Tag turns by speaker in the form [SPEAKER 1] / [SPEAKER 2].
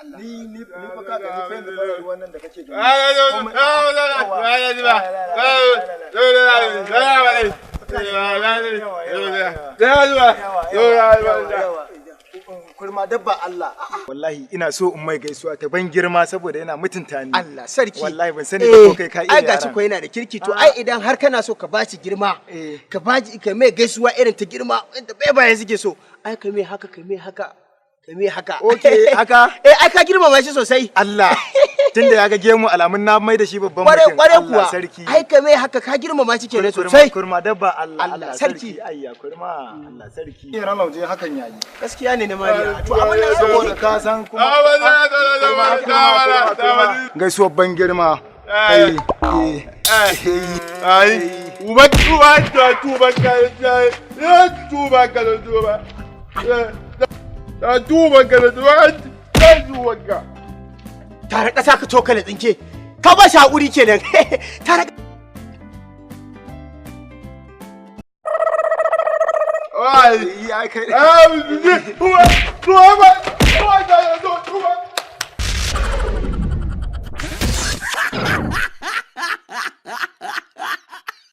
[SPEAKER 1] Allah.
[SPEAKER 2] Ni fa ka gani fa yanzu fa rayuwar nan da kake gani. Kurma dabba Allah. Wallahi ina so in mai gaisuwa ta ban girma saboda yana mutunta ni.
[SPEAKER 1] Allah sarki.
[SPEAKER 2] Wallahi ban sani ba ko kai ka iya
[SPEAKER 1] Ai gashi
[SPEAKER 2] yaran.
[SPEAKER 1] ko yana da kirki to ai idan har kana so ka bashi girma, ka bashi, ka mai gaisuwa irin ta girma inda bai baya suke so. Ai ka mai haka, ka mai haka, ka mai haka.
[SPEAKER 2] Okay, haka?
[SPEAKER 1] Eh, ai ka girmama shi sosai.
[SPEAKER 2] Allah. Tunda ya ga gemu, alamun na mai da shi babban
[SPEAKER 1] Kware
[SPEAKER 2] mutum.
[SPEAKER 1] kware
[SPEAKER 2] Allah
[SPEAKER 1] kuwa.
[SPEAKER 2] sarki.
[SPEAKER 1] Ai ka mai haka, ka girmama shi kenan
[SPEAKER 2] Kurma-
[SPEAKER 1] sosai.
[SPEAKER 2] Kurma dabba Allah.
[SPEAKER 1] Allah
[SPEAKER 2] Allah
[SPEAKER 1] sarki.
[SPEAKER 2] sarki. Ayya kurma, Allah sarki. Yaran lauje hakan yayi.
[SPEAKER 1] Gaskiya ne na Mariya. To abin nan
[SPEAKER 2] Saboda ka san kuma gaisuwar ban girma. Ai, eh.
[SPEAKER 3] Ai, uba tuba ta tuba ka ya tuba ka tuba. Ta tuba ka tuba ta tuba ka.
[SPEAKER 1] Tare ƙasa ka cokala tsinke. Ka ba shi haƙuri kenan. Tare
[SPEAKER 3] Ai,
[SPEAKER 2] Ai kai.
[SPEAKER 3] ai, tuba tuba tuba tuba tuba.